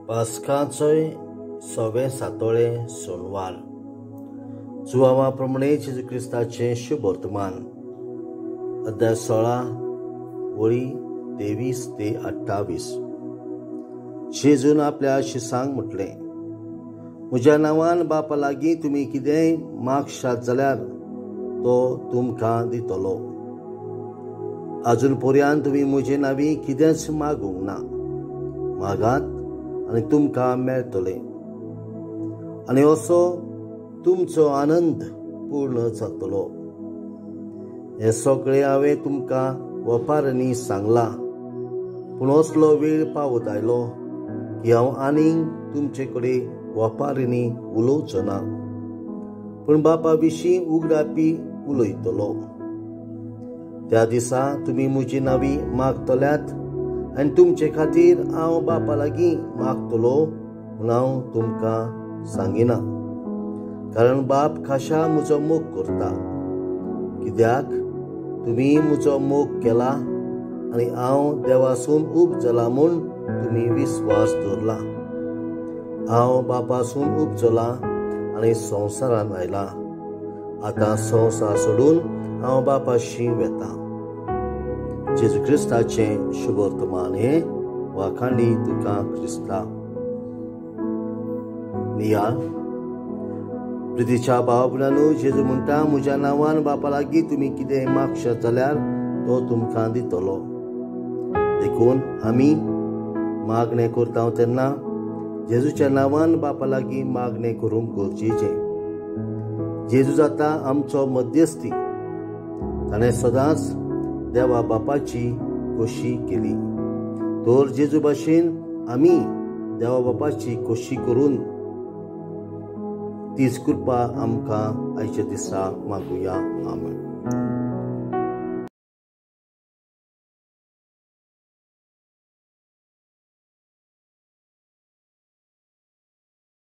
पास्काचोय सवे सातोळे सोनवार जुवावा प्रमाणे जेजू क्रिस्ताचें शुभ वर्तमान अध्याय 16 वळी 23 ते 28. जेजून आपल्या शिसांक म्हटलें, म्हज्या नांवान बापा लागीं तुमी कितेंय मागशात जाल्यार तो तुमकां दितलो. आजून पर्यंत तुमी म्हजे नांवी कितेंच मागूंक ना, मागात आनी तुमकां मेळटलें आनी असो तुमचो आनंद पूर्ण जातलो. हें सगळें हांवें तुमकां वपारांनी सांगलां, पूण असलो वेळ पावत आयलो की हांव आनीक तुमचे कडेन वपारांनी उलोवचो ना, पूण बापा विशीं उगडापी उलयतलो. त्या दिसा तुमी म्हजी नांवी मागतल्यात आनी तुमचे खातीर हांव बापा लागीं मागतलो म्हूण हांव तुमकां सांगिना, कारण बाप खाशा म्हजो मोग करता. कित्याक तुमी म्हजो मोग केला आनी हांव देवासून उपजला म्हूण तुमी विस्वास दवरला. हांव बापासून उपजला आनी संवसारान आयला. आतां संवसार सोडून हांव बापाशी वेता. जेजू क्रिस्ताचें शुभ वर्तमान हें. वाखाणी तुका क्रिस्ता. निया प्रितीच्या भाव भयणांनो, जेजू म्हणटा, म्हज्या नांवान बापा लागीं तुमी कितें मागशात जाल्यार तो तुमकां दितलो. देखून आमी मागणें करता तेन्ना जेजूच्या नांवान बापा लागीं मागणें करूंक गरजेचें. जेजू जाता आमचो मध्यस्थी. ताणें सदांच देवा बापाची खोशी केली, तर जेजू भाशेन आमी देवा बापाची खोशी करून तीच कृपा आमकां आयच्या दिसा मागुया. आमेन.